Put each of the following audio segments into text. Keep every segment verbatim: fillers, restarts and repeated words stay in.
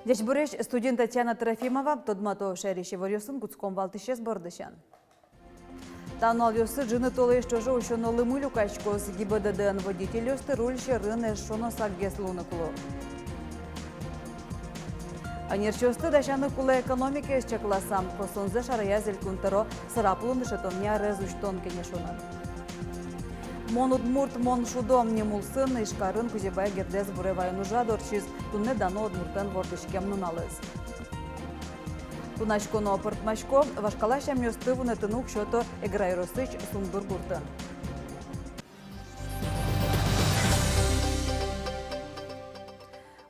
Ӟечбуресь, студиын Татьяна Трофимова. Тодмато шаерысь иворъёсын. Кутском валтӥсез бордысен. Та нуналъёсы ӝыны толэзь ӵоже усёно лымы люкаськоз. ГИБДД-ын водительёсты руль сьӧрын эшшо но сакгес луыны кулэ. Ӧнерчиосты дасяны кулэ экономикаез чакласа. Косонзэ шараяз Элькун тӧро Сарапулын дышетонъя арез усьтон кенешонын. «Мон удмурт, мон шудо» ним улсын Ижкарын Кузебай Гердез буре ваён ужрад ортчиз. Туннэ дано удмуртлэн вордӥськем нуналыз. Тунасько но пӧртмасько. Вашкала сямъёсты вунэтыны уг сёто Эгра ёросысь Сундур гуртын.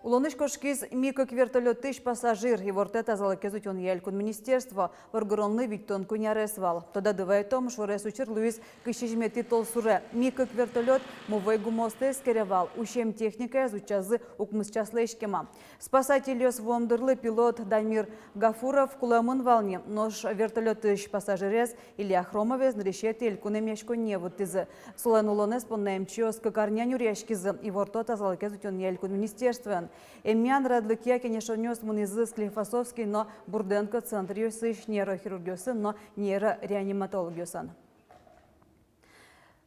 Улонысь кошкиз Ми кык вертолётысь пассажир, ивортэ тазалыкез утёнъя элькун министерство. Воргоронлы витьтон куинь арес вал. Тодады вайытом, шорез учыр луиз кызь сизьыметӥ толсуре. Ми кык вертолёт мувӧй гумыосты эскере вал. Усем техникаез утчазы укмыс часлэсь кема. Спасательёс вуэм дырлы пилот Дамир Гафуров кулэмын вал ни, нош вертолётысь пассажирез Илья Хромовез нырысетӥ элькун эмъяськонние вуттӥзы. Солэн улонэз понна эмчиос кык арня нюръяськизы, иворто тазалыкез утёнъя элькун министерствоын. Эмъян радлыкъя кенешонъёс мынӥзы Склифосовский но Бурденко центръёсысь нейрохирургъёсын но нейрореаниматологъёсын.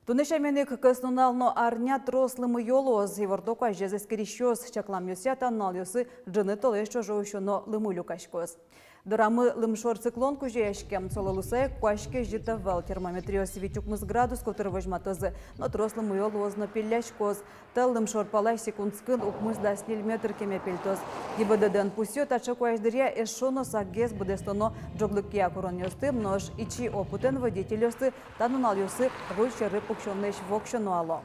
Туннэ сямен ик кӧснунал но арня трос лымыё луоз, иворто куазез эскерисьёс. Чакламъёсъя, та нуналъёсы ӝыны толэзь ӵоже усёно лымы люкаськоз. Дорамы лымшор циклон кузёяське, солы луыса ик куазь кезьыт ӧвӧл. Термометръёс вить-укмыс градус котыр возьматозы, но трос лымыё луоз но пелляськоз. Тӧл лымшор пала секундскын укмыс-дас ньыль метр кеме пельтоз. ГИБДД-ын пусъё, таӵе куазь дыръя эшшо но сакгес быдэстоно ӝоглыкъя куронъёсты, нош ичи опытэн водительёсты та нуналъёсы руль сьӧры пуксёнлэсь воксё нуало.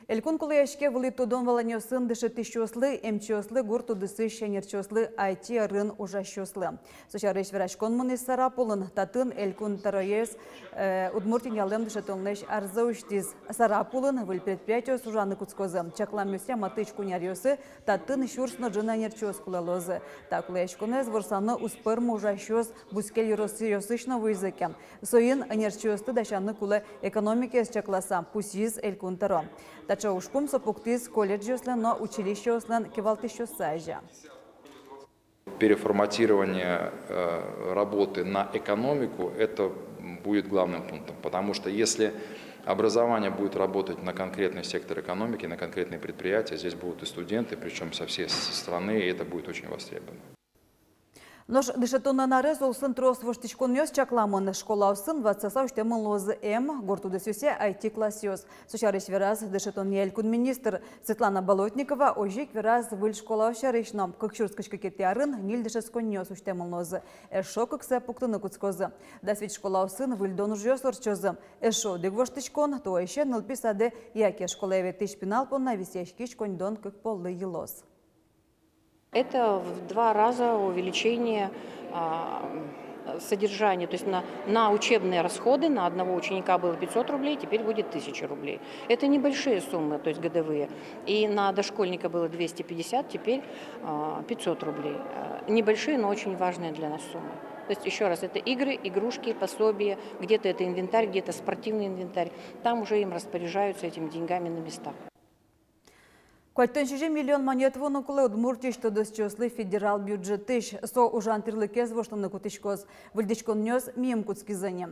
Элькун кулэяське вылӥ тодон-валанъёсын дышетӥсьёслы, эмчиослы, гурт удысысь ӧнерчиослы, айти ӧрын ужасьёслы. Со сярысь вераськон мынӥз Сарапулын. Татын Элькун тӧроез, э, Удмуртиын ялэм дышетонлэсь арзэ усьтӥз. Сарапулын выль предприятиос ужаны кутскозы. Чакламъёсъя, матысь куинь аръёсы татын сюрс но ӝыны ӧнерчиос кулэ луозы. Та кулэяськонэз ворсаны уз пӧрмы ужасьёс бускель ёросъёсысь но вуизы ке. Соин ӧнерчиосты дасяны кулэ экономикаез чакласа, пусйиз Элькун тӧро. Таӵе ужпум со пуктӥз колледжъёслэн но училищеослэн кивалтӥсьёссы азьын. Переформатирование, э, работы на экономику, это будет главным пунктом, потому что если образование будет работать на конкретный сектор экономики, на конкретные предприятия, здесь будут и студенты, причём со всей с-, страны, и это будет очень востребовано. Нош дышетонлэн арез улсын трос воштӥськонъёс чакламын. Школаосын ватсаса усьтэмын луозы эм, гурт удысъёсъя айти классъёс. Со сярысь вераз дышетонъя элькун министр Светлана Болотникова. Озьы ик вераз выль школаос сярысь но. Кык сюрс кызь кыкетӥ арын ньыль дышетсконниос усьтэмын луозы. Эшшо кыксэ пуктыны кутскозы. Дас вить школаосын выльдон ужъёс ортчозы. Эшшо одӥг воштӥськон: туэсен нылпи садэ яке школае ветлӥсь пинал понна висъяськись коньдон кык поллы йылоз. Это в два раза увеличение, а, содержания. То есть на, на учебные расходы на одного ученика было пятьсот рублей, теперь будет тысяча рублей. Это небольшие суммы, то есть годовые. И на дошкольника было двести пятьдесят, теперь, а, пятьсот рублей. А, небольшие, но очень важные для нас суммы. То есть, ещё раз, это игры, игрушки, пособия, где-то это инвентарь, где-то спортивный инвентарь. Там уже им распоряжаются этими деньгами на местах. Куатьтон сизьым миллион манет вуыны кулэ Удмуртиысь тодосчиослы федерал бюджетысь. Со ужан тӥрлыкез воштыны кутӥськоз. Выльдӥськонъёс миым кутскизы ни.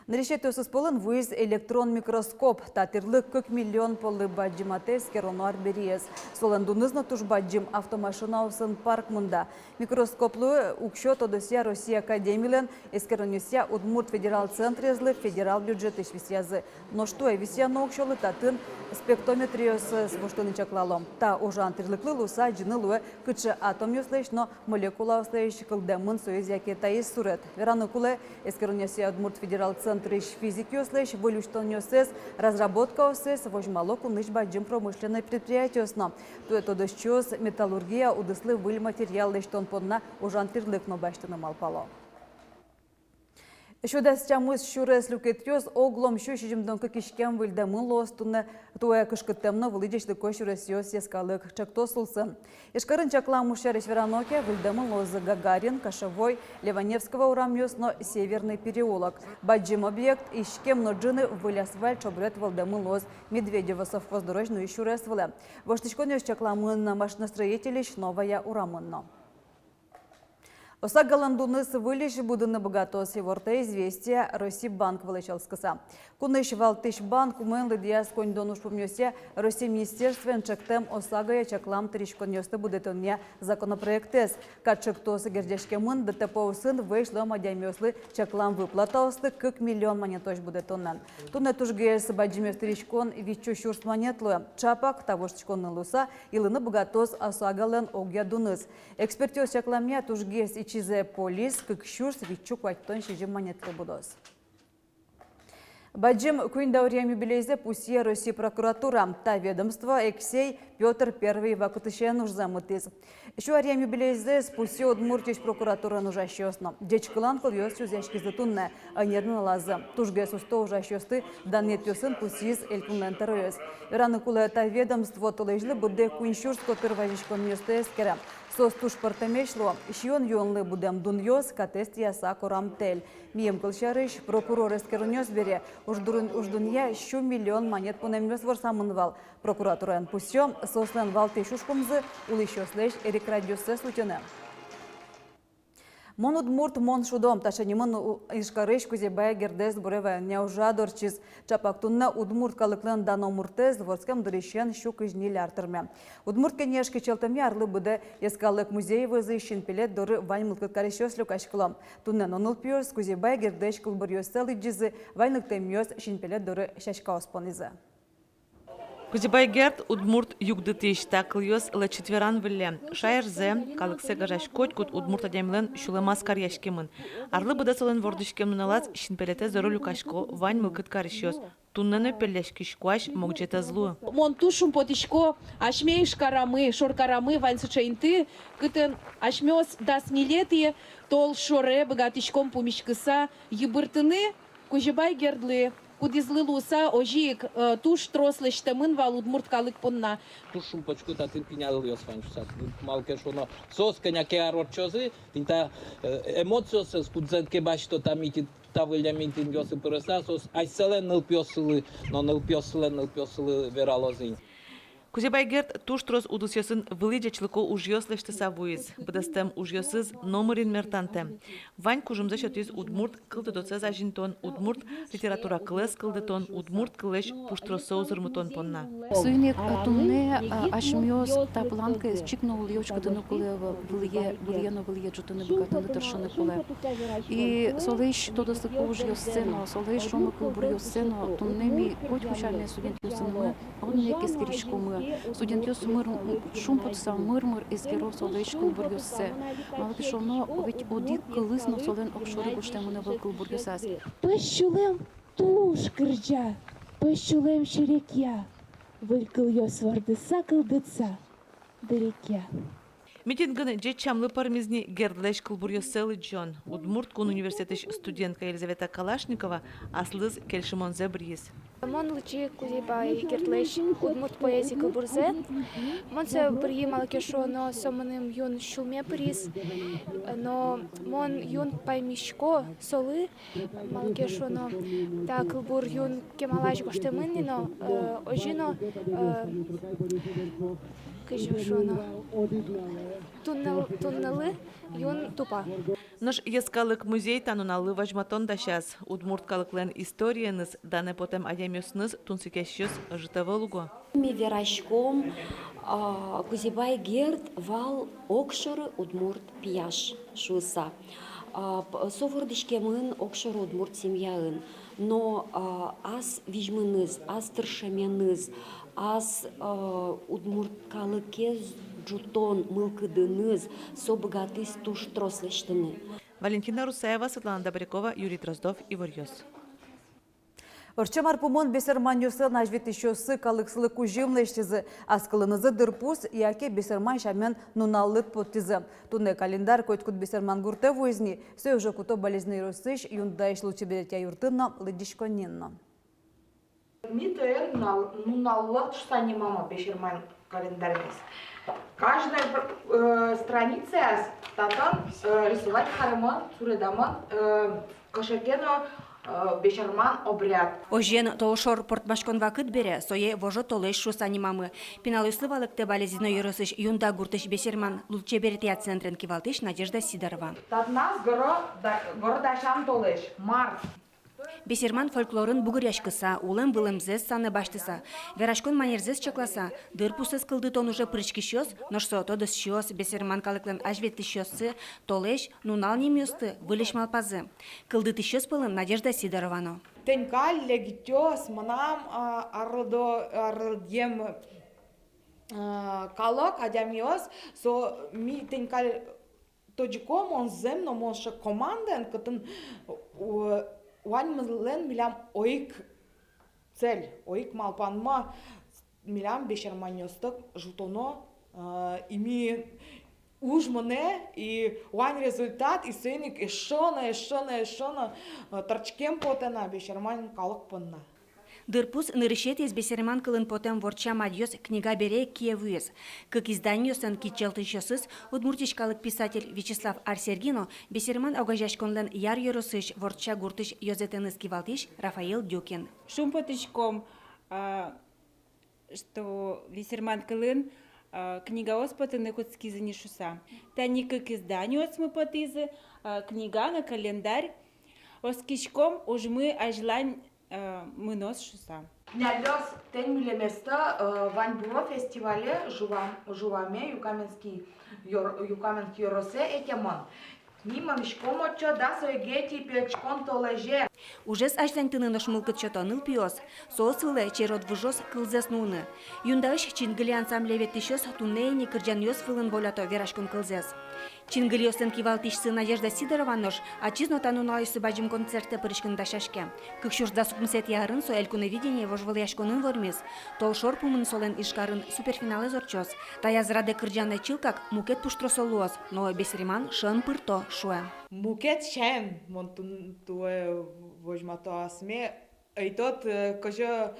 Нырысетӥосыз пӧлын вуиз электрон микроскоп. Та тӥрлык кык миллион поллы бадӟыматэ эскероно арбериез. Солэн дуныз но туж бадӟым: автомашинаосын парк мында. Микроскоплы уксё тодосъя Россия академилэн эскеронъёсъя удмурт федерал центрезлы федерал бюджетысь висъязы. Нош туэ висъяно уксёлы татын спектрометръёс воштыны чаклало. Та ужан тӥрлыклы луыса адӟыны луэ, кыӵе атомъёслэсь но молекулаослэсь кылдэмын соиз яке таиз сурет. Вераны кулэ, эскеронъёсъя удмурт федерал центрысь физикъёслэсь выль усьтонъёссэс, разработкаоссэс возьмало кунысь бадӟым промышленной предприятиос но. Туэ тодосчиос металлургия удыслы выль материал лэсьтон понна ужан тӥрлык но басьтыны малпало. Сю дас тямыс сюрес люкетъёс, оглом сю сизьымдон кык иськем выльдэмын луоз туннэ туэ кышкыттэм но вылӥ ӟечлыко сюресъёс йӧскалык ӵектос улсын. Ижкарын чаклам уж сярысь верано ке, выльдэмын луозы Гагарин, Кошевой, Леваневского урамъёс но Северный переулок. Бадӟым объект, иськем но ӝыны выль асфальт шобрет вӧлдэмын луоз Медведево совхоз дорозь нуись сюрес вылэ. Воштӥськонъёс чакламын Машиностроительысь Новая урамын но. Осагалэн дуныз выльысь будыны быгатоз, ивортэ «Известия» Россибанк вылысь оскыса. Кунысь валтӥсь банк умоен лыдъяз коньдон ужпумъёсъя Россия министерствоен ӵектэм ОСАГОе чаклам тыриськонъёсты будэтонъя законопроектэз. Кат ӵектос герӟаськемын ДТП-осын вӧсь луэм адямиослы чаклам выплатаосты кык миллион манетозь будэтонэн. Туннэ тужгес бадӟымез тыриськон — витьсю сюрс манет луэ. Ӵапак та воштӥськонын луыса, йылыны быгатоз ОСАГОлэн огъя дуныз. Экспертъёс чакламъя, тужгес ичизэ полис кык сюрс витьсю куатьтон сизьым манетлы будоз. Бадӟым куинь дауръем юбилейзэ пусъе Россия прокуратура. Та ведомство эксэй Пётр Первый вакытысен ужзэ мытӥз. Сю аръем юбилейзэс пусъе Удмуртиысь прокуратураын ужасьёс но. Ӟечкылан кылъёс чузъяськизы туннэ, ӧнер нуналазы. Тужгес усто ужасьёсты данъетъёсын пусйиз элькунлэн тӧроез. Вераны кулэ, та ведомство толэзьлы быдэ куинь сюрс котыр вазиськонъёсты эскере. Соос туж пӧртэмесь луо: сиён-юонлы будэм дунъёс, катэз тӥяса корам тэль. Мием кылсярысь, прокурор эскеронъёс бере уждурын-, уждунъя сю миллион манет пунэмъёс ворсамын вал. Прокуратураын пусъё, соослэн валтӥсь ужпумзы — улӥсьёслэсь эрикрадъёссэс утьыны. «Мон удмурт, мон шудо» — таӵе нимын у-, Ижкарысь Кузебай Гердэз буре ваёнъя ужрад ортчиз. Ӵапак туннэ удмурт калыклэн дано муртэз вордскем дырысен сю кызь ньыль ар тырме. «Удмурт кенеш» кичӧлтэмъя арлы быдэ Йӧскалык музей вӧзысь синпелет доры вань мылкыд карисьёс люкаськыло. Туннэ но нылпиос Кузебай Гердэсь кылбуръёссэ лыдӟизы, вань лыктэмъёс синпелет доры сяськаос понӥзы. Кузебай Герд — удмурт югдытӥсь. Та кылъёс лэчыт веран выллем. Шаерзэ, калыксэ гажась котькуд удмурт адямилэн сюлэмаз каръяськемын. Арлы быдэ солэн вордӥськем нуналаз синпелетэз доры люкасько вань мылкыд карисьёс. Туннэ но пелляськись куазь могӟетэз луы. Мон туж шумпотӥсько, асьме Ижкарамы, шоркарамы вань сыӵе инты, кытын асьмеос дас ньылетӥ толшоре быгатӥськом пумиськыса йыбыртыны Кузебай Гердлы, кудӥзлы луыса озьы ик, э, туж трос лэсьтэмын вал удмурт калык понна. Туж шумпотӥсько татын пиналъёс вань шуыса, малы ке шуоно, соос кӧня ке ар ортчозы, тӥни та, э, эмоциоссэс, кудзэ ке басьто та митинг, та выллем митингъёсы пырыса, соос асьсэлэн нылпиоссылы но нылпиоссылэн нылпиоссылы вералозы ини. Кузебай Герд туж трос удысъёсын вылӥ ӟечлыко ужъёс лэсьтыса вуиз. Быдэстэм ужъёсыз номырин мертантэм. Вань кужымзэ сётӥз удмурт кылдытэтсэс азинтон, удмурт литература кылэз кылдытон, удмурт кыллэсь пуштроссэ узырмытон понна. Соин ик, а, туннэ, а, асьмеос та планкаез чик но улэ учкытыны кулэ ӧвӧл, вылӥе, вылӥе но вылӥе ӝутыны быгатыны тыршыны кулэ. И солэсь тодосыку ужъёссэ но, солэсь шуомы кылбуръёссэ но туннэ ми котьку сяме студентъёсынымы одно ик эскериськомы. Студентъёс мыр-, шумпотыса мыр-мыр эскеро солэсь кылбуръёссэ. Малы ке шуоно, ведь одӥг кылыз но солэн огшоры гожтэмын ӧвӧл кылбуръёсаз. Пӧсь сюлэм туж кырӟа, пӧсь сюлэм серекъя, выль кылъёс вордыса, кылдытса, дырекъя. Митингын ӟеч сямлы пӧрмиз ни Гердлэсь кылбуръёссэ лыдӟон. Удмурт кун университетысь студентка Елизавета Калашникова аслыз кельшымонзэ быръиз. Мон лыдӟи Кузебай Гердлэсь удмурт поэзия кылбурзэ. Мон сое быръи, малы ке шуоно, со мыным юн сюлме пыриз. Но мон юн паймисько солы, малы ке шуоно, та кылбур юн кемалась гожтэмын ни но, э, озьы но, э, кызьы шуоно, туннэл-, туннэлы юн тупа. Нош Йӧскалык музей та нуналлы возьматон дасяз. Удмурт калыклэн историеныз, данэ потэм адямиосыныз тунсыкъясьёс ӧжыт ӧвӧл уго. Ми вераськом, а, Кузебай Герд вал огшоры удмурт пияш шуыса. А, п-, со вордӥськемын огшоры удмурт семьяын. Но, а, ас визьмыныз, ас тыршеменыз, ас, а, удмурт калыкез ӝутон мылкыдыныз со быгатӥз туж трос лэсьтыны. Валентина Русаева, Светлана Добрякова, Юрий Дроздов, «Иворъёс». Ортчем ар пумын бесерманъёслэн азьветлӥсьёссы калыксылы кузьым лэсьтӥзы, ас кылынызы дырпус яке бесерман сямен нуналлы поттӥзы. Туннэ календарь котькуд бесерман гуртэ вуиз ни, сое уже куто Балезино ёросысь Юндаысь лулчеберетъя юртын но, лыдӟиськонниын но. Ми тае нунал-, нуналлы шуса нимамы бесерман календарьмес. Каждой, э, страницаяз татын, э, рисовать каремын, суредамын, э, кыӵе ке но, э, бесерман обряд. Озьыен, толшор пӧртмаськон вакыт бере, сое вожо толэзь шуса нимамы. Пиналъёслы валэктэ Балезино ёросысь Юнда гуртысь бесерман лулчеберетъя центрен кивалтӥсь Надежда Сидорова. Татназ горо да-, горо дасям толэзь, март. Бесерман фольклорын бугыръяськыса, улэм-вылэмзэс санэ басьтыса, вераськон манерзэс чакласа, дырпусэз кылдытон уже пыриськисьёс, нош со тодосчиос, бесерман калыклэн азьветлӥсьёссы, толэзь, нунал нимъёсты выльысь малпазы. Кылдытӥсьёс пӧлын Надежда Сидорова но. Тэнь каль легитъёс, мынам, а, арлыдо-, арлыдъем, а, калык, адямиос, со ми тэнь каль Тодӥськом, мон зэм но, мон сыӵе командаын, кытын, у-, ваньмызлэн милям одӥг цель, одӥг малпанмы, милям бесерманъёсты ӝутоно, э, и ми уж мынэ, и вань результат, и соин ик эшшо но, эшшо но, эшшо но, э, тыршкем потэ на бесерман калык понна. Дырпус нырысетӥез бесерман кылын потэм вордча мадьёс книга бере ик кие вуиз. Кык изданиослэн кичӧлтӥсьёсыз, Удмуртиысь калык писатель Вячеслав Ар-Серги но бесерман огазеяськонлэн Яр ёросысь Вордча гуртысь ёзэтэныз кивалтӥсь Рафаил Дюкин. Шумпотӥськом, а, что бесерман кылын, а, книгаос потыны кутскизы ни шуса. Тани кык изданиосмы потӥзы, а, книга но календарь. Оскиськом, ужмы азьлань э, мыноз шуса. Няльёс, тэнь милеместы, э, ваньбуро фестивале жува-, жуваме Юкаменский ёр-, Юкаменск ёросэ ӧтемын. Ми мынӥськом отчы дас ойгетӥ пельчкон толэзе. Ужез азьланьтыны нош мылкыд сёто нылпиос. Соос вылэ черод выжоз кылзэс нуыны. Юндаысь «Чингыли» ансамбле ветлӥсьёс туннэ ини кырӟанъёс вылын волято вераськон кылзэс. Чингылиослэн кивалтӥсьсы Надежда Сидорова нош ачиз но та нуналъёсы бадӟым концертэ пыриськыны дасяське. Кык сюрс дас укмысэтӥ арын со «Элькуновидение» вожвылъяськонын вормиз. Толшор пумын солэн Ижкарын суперфиналэз ортчоз. Таяз радэ кырӟанлы чылкак мукет пуштросо луоз, но бесерман шӧн пырто, шуэ. Мукет сямен мон тун-, туэ возьмато асме. Ӧй тод, э, кызьы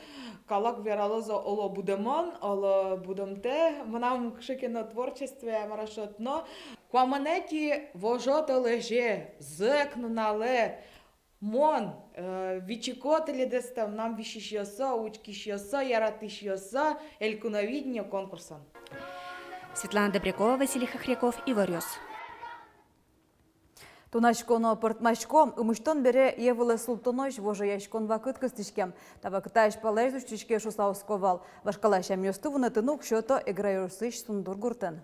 калык вералоз, оло будэмын, оло будэмтэ. Мынам кыӵе ке но творчествое, мар-а шуод но. Куамынэтӥ вожо толэзе, зӧк нуналэ, мон, э, вичако тӥледысьтым, мынам висисьёсы, учкисьёсы, яратӥсьёсы «Элькуновидение» конкурсын. Светлана Добрякова, Василий Хохряков, «Иворъёс». Тунасько но пӧртмасько. Ымысьтон бере йӧ вылэ султонозь вожояськон вакыт кыстӥське. Та вакытэ азьпалаез усьтӥське шуса оско вал. Вашкала сямъёсты вунэтыны уг сёто Эгра ёросысь Сундур гуртын.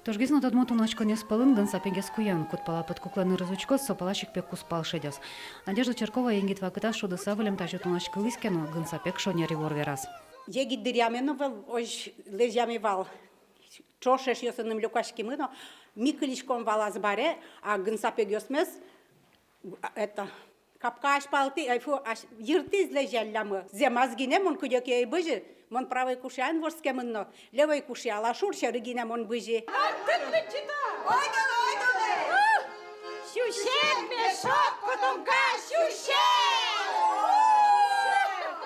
Тужгес но тодмо тунаськонъёс пӧлын гын сапегез куян. Кудпала пыдкуклэн ырыз учкоз, со пала чик пе кузпал шедёз. Надежда Чиркова егит вакытаз шудыса вылэм тазьы тунаськылӥз ке но, гын сапег шонер ивор вераз. Егит дыръяме но вал, озь лэзьяме вал. Ӵош эшъёсыным люкаськимы но, ми кылиськом вал азбаре, а гын сапегъёсмес, а, это, капка азьпалтӥ, ай, фу, ась-, йыртӥз лэзьяллямы. Зэмаз гинэ мон кыдёке ӧй бызи, мон правой кушыяен вордскемын но, левой кушыяла шур сьӧры гинэ мон бызи. Ойдолэ, ойдолэ! Сюсек, мешок, котомка, сюсек!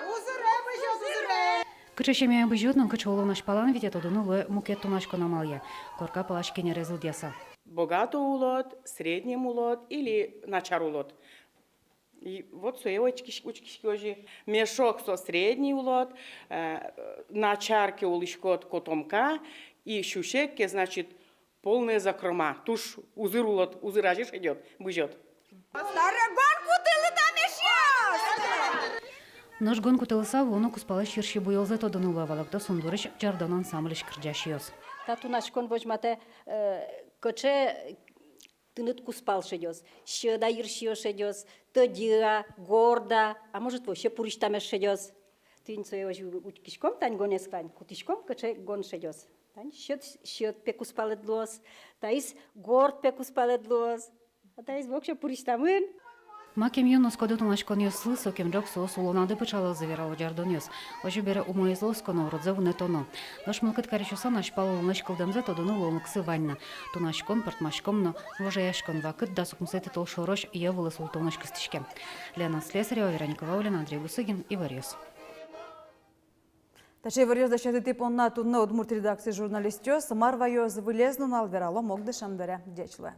Узыре бызёд, узыре! Кыӵе семьяе бызёд но кыӵе улон азьпалан витё, тодыны луэ мукет тунаськон амалъя. Корка палась кенерез лыдъяса. Богато улод, средним улод или начар улод. И вот сое учкись-, учкиське озьы. Мешок со средний улод, э, начар ке улӥськод, котомка, и сюсек ке, значит, полная закрома. Туж узыр улод, узыр азе шедёд, бызёд. Старый гон кутылы тамешьёс! Нош гон кутылыса вуоно кузпалэсь йырси буёлзэ тодыны луэ, валэкто Сундурысь «Ӟардон» ансамбльысь кырӟасьёс. Та тунаськон возьматэ, э, кыӵе тыныд кузпал шедёз, сьӧд-а йырсиё шедёз, тӧдьы-а, горд-а, а может, вообще пурысь тамеш шедёз. Тӥни сое озьы учкиськом, тань гонэз вань, кутӥськом, кыӵе гон шедёз. Тань сьӧд, сьӧд пе кузпалэд луоз, таиз горд пе кузпалэд луоз. А таиз воксё пурысьтамын. Макем юн оскоды тунаськонъёслы, сокем ӝог соос улонады пыӵалозы, верало ӟардонъёс. Озьы бере, умоезлы осконо, уродзэ вунэтоно. Нош мылкыд карисьёслэн азьпал улонлэсь кылдэмзэ тодыны луонлыксы вань на. Тунаськон, пӧртмаськон но вожъяськон вакыт дас укмысэтӥ толшорозь йӧ вылэ султонозь кыстӥське. Лена Слесарева, Вероника Ваулина, Андрей Бусыгин, Иворъёс. Таӵе иворъёс дасяськытӥ понна туннэ удмурт редакциысь журналистъёс. Мар ваёз выльез нунал, вералом огдышем дыре. Ӟеч луэ.